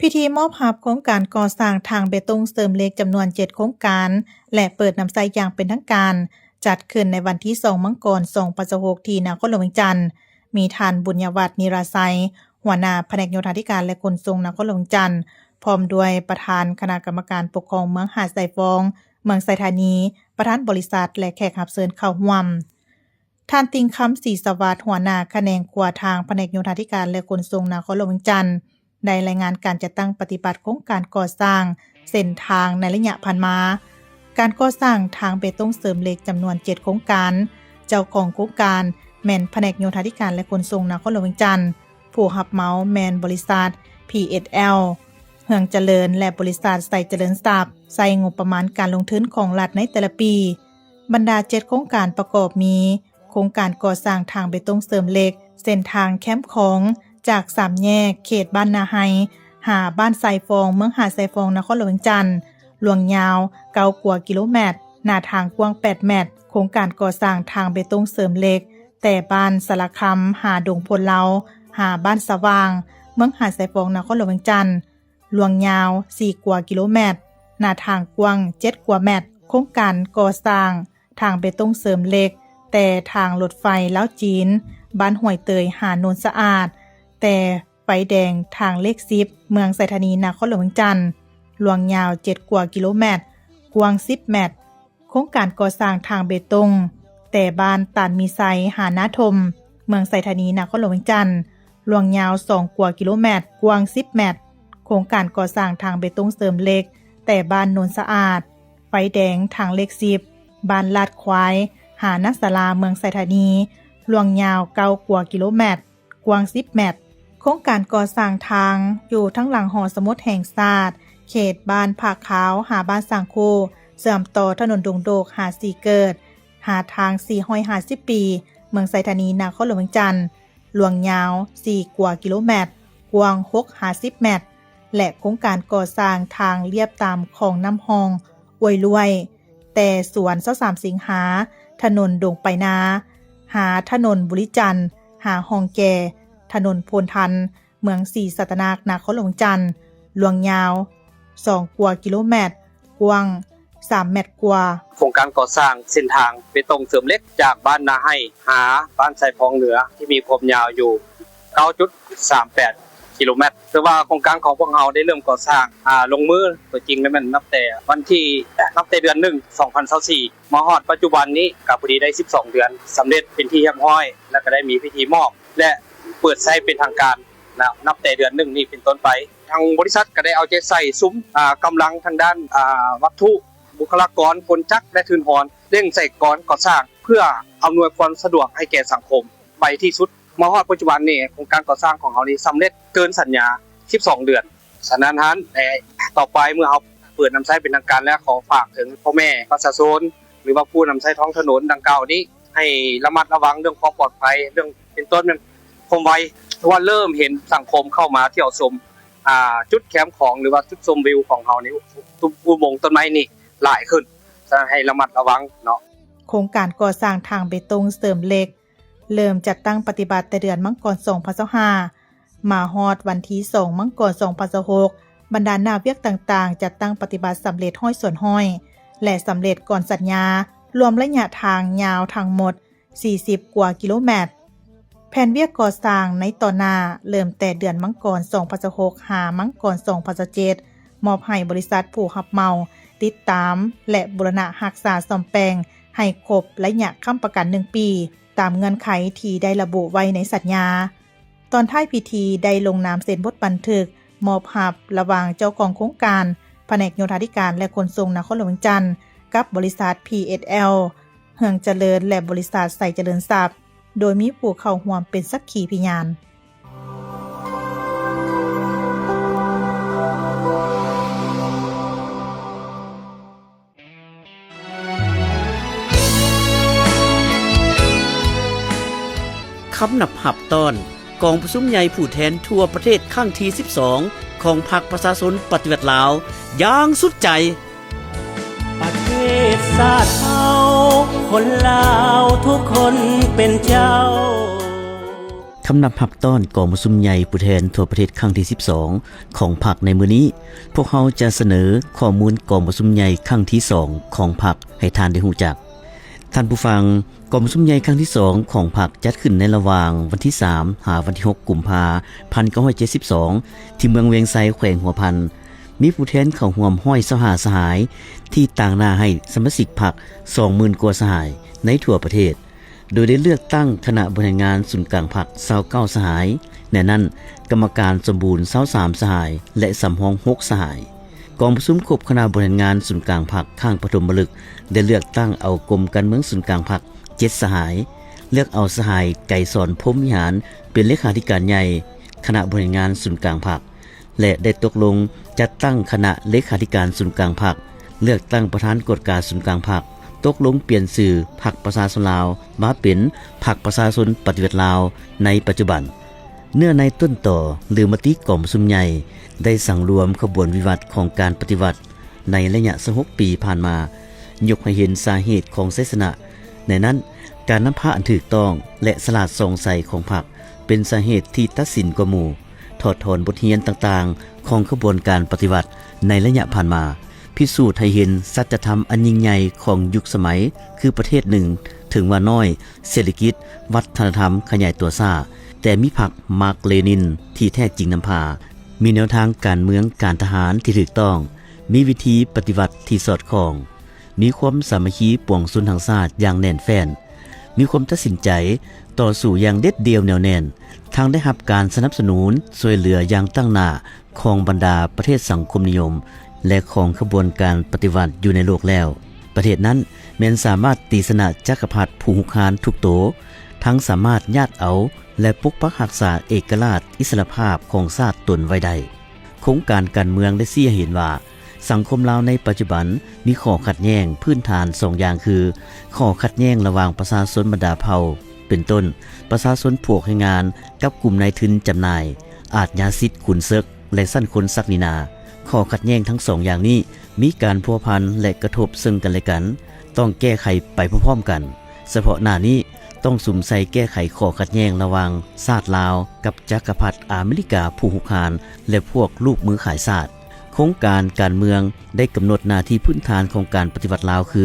ພິທີມອບຮັບໂຄງການກໍ່ສ້າງທາງເບຕົງເສີມເຫຼັກຈຳນວນເຈັດໂຄງການ ແລະ ເປີດນຳໃຊ້ຢ່າງເປັນທາງການ ຈັດຂຶ້ນໃນວັນທີສອງ ມັງກອນ ສອງພັນຊາວຫົກ ທີ່ນະຄອນຫຼວງວຽງຈັນ. ມີທ່ານ ບຸນຍະວັດ ນິລາໄຊ, ຫົວໜ້າພະແນກໂຍທາທິການ ແລະ ຂົນສົ່ງນະຄອນຫຼວງວຽງຈັນ, ພ້ອມດ້ວຍປະທານຄະນະກຳມະການປົກຄອງເມືອງຫາດຊາຍຟອງ, ເມືອງໄຊທານີ, ປະທານບໍລິສັດ ແລະ ແຂກຮັບເຊີນເຂົ້າຮ່ວມ. ທ່ານ ຕິງຄຳ ສີສະຫວັດ, ຫົວໜ້າຂະແໜງຂົວທາງ ພະແນກໂຍທາທິການ ແລະ ຂົນສົ່ງນະຄອນຫຼວງວຽງຈັນ, ໄດ້ລາຍງານການຈັດຕັ້ງປະຕິບັດໂຄງການກໍ່ສ້າງເສັ້ນທາງໃນໄລຍະຜ່ານມາ. ການກໍ່ສ້າງທາງເບຕົງເສີມເຫຼັກຈຳນວນເຈັດໂຄງການ, ເຈົ້າຂອງໂຄງການແມ່ນພະແນກໂຍທາທິການ ແລະ ຂົນສົ່ງນະຄອນຫຼວງວຽງຈັນ, ຜູ້ຮັບເໝົາແມ່ນບໍລິສັດ ພີເອສແອລ ເຮືອງຈະເລີນ ແລະ ບໍລິສັດໄຊຈະເລີນຊັບ, ໃຊ້ງົບປະມານການລົງທຶນຂອງລັດໃນແຕ່ລະປີ. ບັນດາເຈັດໂຄງການປະກອບມີ ໂຄງການກໍ່ສ້າງທາງເບຕົງເສີມເຫຼັກ ເສັ້ນທາງແຄມຂອງ ຈາກສາມແຍກເຂດບ້ານນາໄຮ ຫາບ້ານຊາຍຟອງ ເມືອງຫາດຊາຍຟອງ ນະຄອນຫຼວງວຽງຈັນ, ລວງຍາວເກົ້າກວ່າກິໂລແມັດ, ໜ້າທາງກວ້າງແປດແມັດ. ໂຄງການກໍ່ສ້າງທາງເບຕົງເສີມເຫຼັກ ແຕ່ບ້ານສາລະຄຳ ຫາດົງໂພນເລົາ ຫາບ້ານສະຫວ່າງ ເມືອງຫາດຊາຍຟອງ ນະຄອນຫຼວງວຽງຈັນ, ລວງຍາວສີ່ກວ່າກິໂລແມັດ, ໜ້າທາງກວ້າງເຈັດກວ່າແມັດ. ໂຄງການກໍ່ສ້າງທາງເບຕົງເສີມເຫຼັກ ແຕ່ທາງລົດໄຟລາວຈີນ ບ້ານຫ້ວຍເຕີຍ ຫາໂນນສະອາດ, ແຕ່ໄຟແດງທາງເລກສິບ ເມືອງໄຊທານີ ນະຄອນຫຼວງວຽງຈັນ, ລວງຍາວເຈັດກວ່າກິໂລແມັດ, ກວ້າງສິບແມັດ. ໂຄງການກໍ່ສ້າງທາງເບຕົງ ແຕ່ບ້ານຕານມີໄຊ ຫານາຖົມ ເມືອງໄຊທານີ ນະຄອນຫຼວງວຽງຈັນ, ລວງຍາວສອງກວ່າກິໂລແມັດ, ກວ້າງສິບແມັດ. ໂຄງການກໍ່ສ້າງທາງເບຕົງເສີມເຫຼັກ ແຕ່ບ້ານໂນນສະອາດ, ໄຟແດງທາງເລກສິບ ບ້ານລາດຄວາຍ ຫານາສາລາ ເມືອງໄຊທານີ, ລວງຍາວເກົ້າກວ່າກິໂລແມັດ, ກວ້າງສິບແມັດ. ໂຄງການກໍ່ສ້າງທາງຢູ່ທາງຫຼັງຫໍສະໝຸດແຫ່ງຊາດ, ເຂດບ້ານຜາຂາວ ຫາບ້ານສາງຄູ, ເຊື່ອມຕໍ່ຖະໜົນດົງໂດກ ຫາສີເກີດ, ຫາທາງສີ່ຮ້ອຍຫ້າສິບປີ ເມືອງໄຊທານີ ນະຄອນຫຼວງວຽງຈັນ, ລວງຍາວສີ່ກວ່າກິໂລແມັດ, ກວ້າງຫົກຫາສິບແມັດ. ແລະ ໂຄງການກໍ່ສ້າງທາງລຽບຕາມຂອງນ້ຳຮ່ອງອວຍລວຍ ແຕ່ສວນຊາວສາມສິງຫາ, ຖະໜົນດົງໄປນາ, ຫາຖະໜົນບຸລິຈັນ, ຫາຮ່ອງແກ່, ຖະໜົນໂພນທັນ, ເມືອງສີສັດຕະນາກ ນະຄອນຫຼວງວຽງຈັນ, ລວງຍາວສອງກວ່າກິໂລແມັດ, ກວ້າງສາມແມັດກວ່າ. ໂຄງການກໍ່ສ້າງເສັ້ນທາງເບຕົງເສີມເຫຼັກ ຈາກບ້ານນາໄຮ່ ຫາບ້ານຊາຍຟອງເໜືອ ທີ່ມີຄວາມຍາວຢູ່ເກົ້າຈຸດສາມແປດກິໂລແມັດ. ຖືວ່າໂຄງການຂອງພວກເຮົາໄດ້ເລີ່ມກໍ່ສ້າງ, ອາ, ລົງມືຕົວຈິງແມ່ນນັບແຕ່ວັນທີ, ນັບແຕ່ເດືອນໜຶ່ງ ສອງພັນຊາວສີ່ ມາຮອດປັດຈຸບັນນີ້ກໍພໍດີໄດ້ສິບສອງເດືອນ, ສຳເລັດເປັນທີ່ຮຽບຮ້ອຍ ແລ້ວກໍໄດ້ມີພິທີມອບ ແລະ ເປີດໃຊ້ເປັນທາງການ ນະ, ນັບແຕ່ເດືອນໜຶ່ງນີ້ເປັນຕົ້ນໄປ. ທາງບໍລິສັດກໍໄດ້ເອົາໃຈໃສ່ສຸມ, ອາ, ກຳລັງທາງດ້ານ, ອາ, ວັດຖຸ, ບຸກຄະລາກອນ, ກົນຈັກ ແລະ ທຶນຮອນ ເລັ່ງໃສ່ການກໍ່ສ້າງ ເພື່ອອຳນວຍຄວາມສະດວກໃຫ້ແກ່ສັງຄົມໄວທີ່ສຸດ. ມາຮອດປັດຈຸບັນນີ້ ໂຄງການກໍ່ສ້າງຂອງເຮົານີ້ສຳເລັດເກີນສັນຍາສິບສອງເດືອນ. ສະນັ້ນຫັ້ນ, ແລະ ຕໍ່ໄປເມື່ອເຮົາເປີດນຳໃຊ້ເປັນທາງການແລ້ວ, ຂໍຝາກເຖິງພໍ່ແມ່ປະຊາຊົນ ຫຼືວ່າຜູ້ນຳໃຊ້ທ້ອງຖະໜົນດັ່ງກ່າວນີ້ ໃຫ້ລະມັດລະວັງເລື່ອງຄວາມປອດໄພ, ເລື່ອງເປັນຕົ້ນແມ່ນຄວາມໄວ, ເພາະວ່າເລີ່ມເຫັນສັງຄົມເຂົ້າມາທ່ຽວຊົມ, ອາ, ຈຸດແຄມຂອງ ຫຼືວ່າຈຸດຊົມວິວຂອງເຮົານີ້, ອຸ, ອຸ, ອຸໂມງຕົ້ນໄມ້ນີ້ຫຼາຍຂຶ້ນ, ສະນັ້ນໃຫ້ລະມັດລະວັງເນາະ. ໂຄງການກໍ່ສ້າງທາງເບຕົງເສີມເຫຼັກ ເລີ່ມຈັດຕັ້ງປະຕິບັດແຕ່ເດືອນມັງກອນ ສອງພັນຊາວຫ້າ ມາຮອດວັນທີສອງ ມັງກອນ ສອງພັນຊາວຫົກ ບັນດາໜ້າວຽກຕ່າງໆ ຈັດຕັ້ງປະຕິບັດສຳເລັດຮ້ອຍສ່ວນຮ້ອຍ ແລະ ສຳເລັດກ່ອນສັນຍາ, ລວມໄລຍະທາງຍາວທັງໝົດສີ່ສິບກວ່າກິໂລແມັດ. ແຜນວຽກກໍ່ສ້າງໃນຕໍ່ໜ້າ ເລີ່ມແຕ່ເດືອນມັງກອນ ສອງພັນຊາວຫົກ ຫາມັງກອນ ສອງພັນຊາວເຈັດ ມອບໃຫ້ບໍລິສັດຜູ້ຮັບເໝົາຕິດຕາມ ແລະ ບູລະນະຮັກສາສ້ອມແປງໃຫ້ຄົບໄລຍະຄ້ຳປະກັນໜຶ່ງປີ ຕາມເງື່ອນໄຂທີ່ໄດ້ລະບຸໄວ້ໃນສັນຍາ. ຕອນທ້າຍພິທີໄດ້ລົງນາມເຊັນບົດບັນທຶກມອບຮັບລະຫວ່າງເຈົ້າຂອງໂຄງການ, ພະແນກໂຍທາທິການ ແລະ ຂົນສົ່ງນະຄອນຫຼວງວຽງຈັນ ກັບບໍລິສັດ ພີເອສແອລ ເຮືອງຈະເລີນ ແລະ ບໍລິສັດໄຊຈະເລີນຊັບ ໂດຍມີຜູ້ເຂົ້າຮ່ວມເປັນສັກຂີພະຍານ. ຄຳນັບຮັບຕ້ອນກອງປະຊຸມໃຫຍ່ຜູ້ແທນທົ່ວປະເທດຄັ້ງທີສິບສອງ ຂອງພັກປະຊາຊົນປະຕິວັດລາວຢ່າງສຸດໃຈ. ປະເທດຊາດເຮົາ ຄົນລາວທຸກຄົນເປັນເຈົ້າ. ຄຳນັບຮັບຕ້ອນກອງປະຊຸມໃຫຍ່ຜູ້ແທນທົ່ວປະເທດຄັ້ງທີສິບສອງຂອງພັກໃນມື້ນີ້, ພວກເຮົາຈະສະເໜີຂໍ້ມູນກອງປະຊຸມໃຫຍ່ຄັ້ງທີສອງຂອງພັກໃຫ້ທ່ານໄດ້ຮູ້ຈັກ. ທ່ານຜູ້ຟັງ, ກອງປະຊຸມໃຫຍ່ຄັ້ງທີສອງຂອງພັກຈັດຂຶ້ນໃນລະຫວ່າງວັນທີສາມຫາວັນທີຫົກກຸມພາ ພັນເກົ້າຮ້ອຍເຈັດສິບສອງ ທີ່ເມືອງວຽງໄຊ ແຂວງຫົວພັນ. ມີຜູ້ແທນເຂົ້າຮ່ວມຮ້ອຍຊາວຫ້າສະຫາຍ ທີ່ຕາງໜ້າໃຫ້ສະມາຊິກພັກສອງໝື່ນກວ່າສະຫາຍໃນທົ່ວປະເທດ. ໂດຍໄດ້ເລືອກຕັ້ງຄະນະບໍລິຫານງານສູນກາງພັກຊາວເກົ້າສະຫາຍ, ໃນນັ້ນກຳມະການສົມບູນຊາວສາມສະຫາຍ ແລະ ສຳຮອງຫົກສະຫາຍ. ກອງປະຊຸມຄົບຄະນະບໍລິຫານງານສູນກາງພັກຄັ້ງປະຖົມມະລຶກ ໄດ້ເລືອກຕັ້ງເອົາກົມການເມືອງສູນກາງພັກເຈັດສະຫາຍ, ເລືອກເອົາສະຫາຍ ໄກສອນ ພົມວິຫານ ເປັນເລຂາທິການໃຫຍ່ຄະນະບໍລິຫານງານສູນກາງພັກ ແລະ ໄດ້ຕົກລົງຈັດຕັ້ງຄະນະເລຂາທິການສູນກາງພັກ, ເລືອກຕັ້ງປະທານກວດກາສູນກາງພັກ, ຕົກລົງປ່ຽນຊື່ພັກປະຊາຊົນລາວມາເປັນພັກປະຊາຊົນປະຕິວັດລາວໃນປັດຈຸບັນ. ເນື້ອໃນຕົ້ນຕໍ ຫຼື ມະຕິກອງປະຊຸມໃຫຍ່ ໄດ້ສັງລວມຂະບວນວິວັດຂອງການປະຕິວັດໃນໄລຍະຊາວຫົກປີຜ່ານມາ, ຍົກໃຫ້ເຫັນສາເຫດຂອງໄຊຊະນະ. ໃນນັ້ນ, ການນຳພາອັນຖືກຕ້ອງ ແລະ ສະຫຼາດສ່ອງໃສຂອງພັກ ເປັນສາເຫດທີ່ຕັດສິນກວ່າໝູ່, ຖອດຖອນບົດຮຽນຕ່າງໆຂອງຂະບວນການປະຕິວັດໃນໄລຍະຜ່ານມາ, ພິສູດໃຫ້ເຫັນສັດຈະທຳອັນຍິ່ງໃຫຍ່ຂອງຍຸກສະໄໝ, ຄືປະເທດໜຶ່ງເຖິງວ່ານ້ອຍ, ເສດຖະກິດ, ວັດທະນະທຳຂະຫຍາຍຕົວຊ້າ, ແຕ່ມີພັກມາກເລນິນທີ່ແທ້ຈິງນຳພາ, ມີແນວທາງການເມືອງການທະຫານທີ່ຖືກຕ້ອງ, ມີວິທີປະຕິວັດທີ່ສອດຄ່ອງ, ມີຄວາມສາມັກຄີປວງຊົນທັງຊາດຢ່າງແໜ້ນແຟ້ນ, ມີຄວາມຕັດສິນໃຈຕໍ່ສູ້ຢ່າງເດັດດ່ຽວແໜວແໜ້ນ, ທັງໄດ້ຮັບການສະໜັບສະໜູນຊ່ວຍເຫຼືອຢ່າງຕັ້ງໜ້າຂອງບັນດາປະເທດສັງຄົມນິຍົມ ແລະ ຂອງຂະບວນການປະຕິວັດຢູ່ໃນໂລກແລ້ວ. ປະເທດນັ້ນແມ່ນສາມາດຕີຊະນະຈັກກະພັດຜູ້ຮຸກຮານທຸກໂຕ, ທັງສາມາດຍາດເອົາ ແລະ ປົກປັກຮັກສາເອກະລາດອິດສະຫຼະພາບຂອງຊາດຕົນໄວ້ໄດ້. ໂຄງການການເມືອງໄດ້ຊີ້ໃຫ້ເຫັນວ່າ ສັງຄົມລາວໃນປັດຈຸບັນມີຂໍ້ຂັດແຍ້ງພື້ນຖານສອງຢ່າງ ຄື ຂໍ້ຂັດແຍ້ງລະຫວ່າງປະຊາຊົນບັນດາເຜົ່າ ເປັນຕົ້ນ ປະຊາຊົນພວກແຮງງານ ກັບກຸ່ມນາຍທຶນຈຳໜ່າຍ, ອາດຍາສິດຂຸນເສິກ ແລະ ຊັ້ນຄົນສັກດິນາ. ຂໍ້ຂັດແຍ້ງທັງສອງຢ່າງນີ້ມີການພົວພັນ ແລະ ກະທົບເຊິ່ງກັນແລະກັນ, ຕ້ອງແກ້ໄຂໄປພ້ອມໆກັນ. ສະເພາະໜ້ານີ້ ຕ້ອງສຸມໃສ່ແກ້ໄຂຂໍ້ຂັດແຍ້ງລະຫວ່າງຊາດລາວກັບຈັກກະພັດອາເມລິກາຜູ້ຮຸກຮານ ແລະ ພວກລູກມືຂາຍຊາດ. ໂຄງການການເມືອງໄດ້ກຳນົດໜ້າທີ່ພື້ນຖານຂອງການປະຕິວັດລາວຄື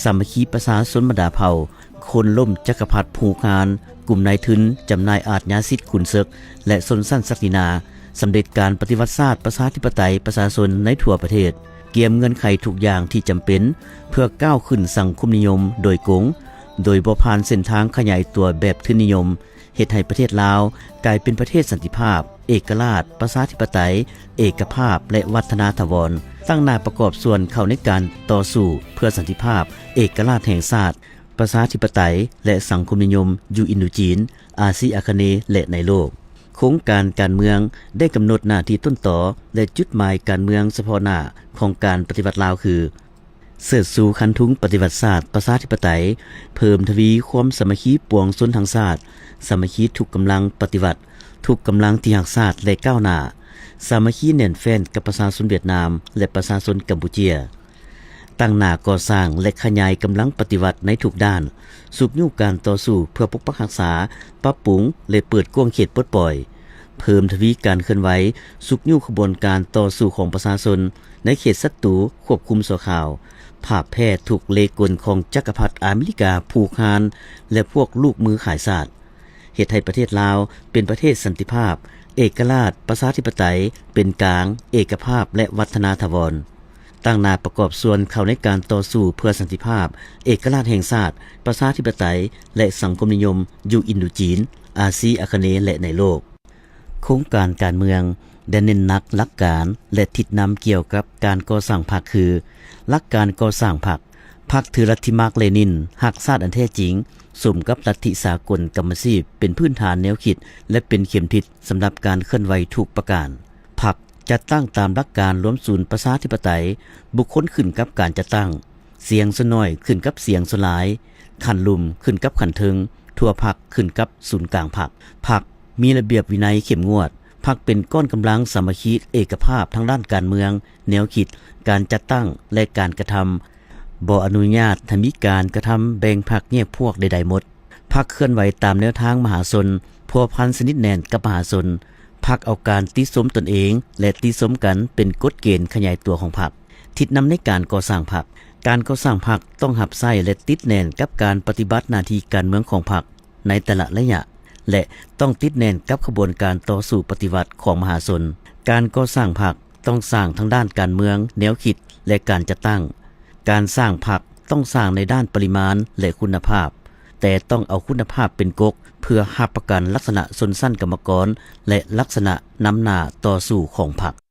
ສາມັກຄີປະຊາຊົນບັນດາເຜົ່າ, ໂຄ່ນລົ້ມຈັກກະພັດຜູ້ຮຸກຮານ, ກຸ່ມນາຍທຶນຈຳໜ່າຍອາດຍາສິດຂຸນເສິກ ແລະ ຊົນຊັ້ນສັກດິນາ, ສຳເລັດການປະຕິວັດຊາດປະຊາທິປະໄຕປະຊາຊົນໃນທົ່ວປະເທດ, ກຽມເງື່ອນໄຂທຸກຢ່າງທີ່ຈຳເປັນເພື່ອກ້າວຂຶ້ນສັງຄົມນິຍົມໂດຍກົງ, ໂດຍບໍ່ຜ່ານເສັ້ນທາງຂະຫຍາຍຕົວແບບທຶນນິຍົມ, ເຮັດໃຫ້ປະເທດລາວກາຍເປັນປະເທດສັນຕິພາບ, ເອກະລາດ, ປະຊາທິປະໄຕ, ເອກະພາບ ແລະ ວັດທະນາຖາວອນ, ຕັ້ງໜ້າປະກອບສ່ວນເຂົ້າໃນການຕໍ່ສູ້ເພື່ອສັນຕິພາບ, ເອກະລາດແຫ່ງຊາດ, ປະຊາທິປະໄຕ ແລະ ສັງຄົມນິຍົມຢູ່ອິນໂດຈີນ, ອາຊີອາຄະເນ ແລະ ໃນໂລກ. ໂຄງການການເມືອງໄດ້ກຳນົດໜ້າທີ່ຕົ້ນຕໍ ແລະ ຈຸດໝາຍການເມືອງສະເພາະໜ້າຂອງການປະຕິວັດລາວຄື ເຊີດຊູຄັນທຸງປະຕິວັດຊາດປະຊາທິປະໄຕ, ເພີ່ມທະວີຄວາມສາມັກຄີປວງຊົນທັງຊາດ, ສາມັກຄີທຸກກຳລັງປະຕິວັດ, ທຸກກຳລັງທີ່ຮັກຊາດ ແລະ ກ້າວໜ້າ, ສາມັກຄີແໜ້ນແຟ້ນກັບປະຊາຊົນຫວຽດນາມ ແລະ ປະຊາຊົນກຳປູເຈຍ. ຕັ້ງໜ້າກໍ່ສ້າງ ແລະ ຂະຫຍາຍກຳລັງປະຕິວັດໃນທຸກດ້ານ, ຊຸກຍູ້ການຕໍ່ສູ້ເພື່ອປົກປັກຮັກສາ, ປັບປຸງ ແລະ ເປີດກວ້າງເຂດປົດປ່ອຍ, ເພີ່ມທະວີການເຄື່ອນໄຫວ, ຊຸກຍູ້ຂະບວນການຕໍ່ສູ້ຂອງປະຊາຊົນໃນເຂດສັດຕູຄວບຄຸມຊົ່ວຄາວ, ຜາບແພ້ທຸກເລກົນຂອງຈັກກະພັດອາເມລິກາຜູກຮານ ແລະ ພວກລູກມືຂາຍຊາດ. ເຮັດໃຫ້ປະເທດລາວເປັນປະເທດສັນຕິພາບ, ເອກະລາດ, ປະຊາທິປະໄຕ, ເປັນກາງ, ເອກະພາບ ແລະ ວັດທະນາຖາວອນ. ຕັ້ງໜ້າປະກອບສ່ວນເຂົ້າໃນການຕໍ່ສູ້ເພື່ອສັນຕິພາບ, ເອກະລາດແຫ່ງຊາດ, ປະຊາທິປະໄຕ ແລະ ສັງຄົມນິຍົມຢູ່ອິນໂດຈີນ, ອາຊີອາຄະເນ ແລະ ໃນໂລກ. ໂຄງການການເມືອງໄດ້ເນັ້ນໜັກຫຼັກການ ແລະ ທິດນຳກ່ຽວກັບການກໍ່ສ້າງພັກຄື ຫຼັກການກໍ່ສ້າງພັກ, ພັກຖືລັດທິມາກເລນິນ, ຮັກຊາດອັນແທ້ຈິງ, ສົມກັບລັດທິສາກົນກຳມະຊີບເປັນພື້ນຖານແນວຄິດ ແລະ ເປັນເຂັມທິດສຳລັບການເຄື່ອນໄຫວທຸກປະການ. ພັກຈັດຕັ້ງຕາມຫຼັກການລວມສູນປະຊາທິປະໄຕ, ບຸກຄົນຂຶ້ນກັບການຈັດຕັ້ງ, ສຽງສ່ວນໜ້ອຍຂຶ້ນກັບສຽງສ່ວນຫຼາຍ, ຂັ້ນລຸ່ມຂຶ້ນກັບຂັ້ນເທິງ, ທົ່ວພັກຂຶ້ນກັບສູນກາງພັກ. ພັກມີລະບຽບວິໄນເຂັ້ມງວດ, ພັກເປັນກ້ອນກຳລັງສາມັກຄີເອກະພາບທາງດ້ານການເມືອງ, ແນວຄິດ, ການຈັດຕັ້ງ ແລະ ການກະທຳ, ບໍ່ອະນຸຍາດໃຫ້ມີການກະທຳແບ່ງພັກແຍກພວກໃດໆໝົດ. ພັກເຄື່ອນໄຫວຕາມແນວທາງມະຫາຊົນ, ພົວພັນສນິດແໜ້ນກັບມະຫາຊົນ. ພັກເອົາການຕິຊົມຕົນເອງ ແລະ ຕິຊົມກັນເປັນກົດເກນຂະຫຍາຍຕົວຂອງພັກ. ທິດນຳໃນການກໍ່ສ້າງພັກ. ການກໍ່ສ້າງພັກຕ້ອງຮັບໃຊ້ ແລະ ຕິດແໜ້ນກັບການປະຕິບັດໜ້າທີ່ການເມືອງຂອງພັກໃນແຕ່ລະໄລຍະ ແລະ ຕ້ອງຕິດແໜ້ນກັບຂະບວນການຕໍ່ສູ້ປະຕິວັດຂອງມະຫາຊົນ. ການກໍ່ສ້າງພັກຕ້ອງສ້າງທາງດ້ານການເມືອງ, ແນວຄິດ ແລະ ການຈັດຕັ້ງ. ການສ້າງພັກຕ້ອງສ້າງໃນດ້ານປະລິມານ ແລະ ຄຸນນະພາບ, ແຕ່ຕ້ອງເອົາຄຸນນະພາບເປັນກົກ ເພື່ອຮັບປະກັນລັກສະນະຊົນຊັ້ນກຳມະກອນ ແລະ ລັກສະນະນຳໜ້າຕໍ່ສູ້ຂອງພັກ.